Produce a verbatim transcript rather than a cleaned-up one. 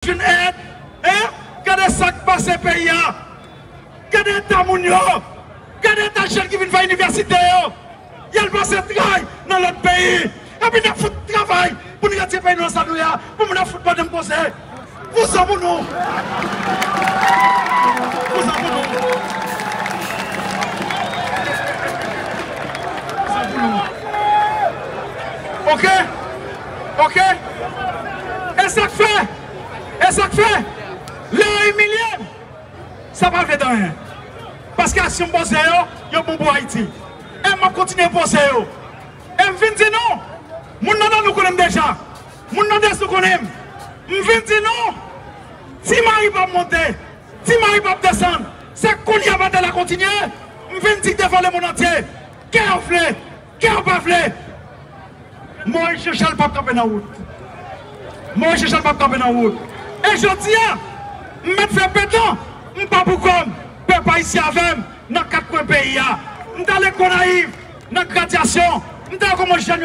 Jwenn èd, en? Gade sa k pase peyi a. Gade eta moun yo. Gade eta jèn ki vin fè inivèsite yo. Y al pase tray nan lòt peyi. Epi n ap fout travay pou n retire peyi nou nan sa nou ye a. Pou moun ap fout pandan m poze. Vouzan pou nou. Vouzan pou nou. Vouzan pou nou. Oke? Oke? E sa k fè? E sa k fè? Lè yo imilye m, sa pa vle di anyen. Paske aksyon m poze yo, yo bon pou Ayiti. E m ap kontinye poze yo. E m vin di nou, moun nan nò nou konnen m deja. Moun nan dès nou konnen m. M vin di nou, Ti Mari p ap monte, Ti Mari p ap desann. Se kounye a batay la kontinye. M vin di devan lemonn antye, kè w vle, kè w pa vle, Moyiz Jan Chal p ap kanpe nan wout. Moyiz Jan Chal p ap kanpe nan wout. E jodi a, m mèt fè petan, m pa pou kò m, pèp ayisyen avè m nan kat kwen peyi a. M t ale Gonayiv, nan gradyasyon, m t al kòman jèn yo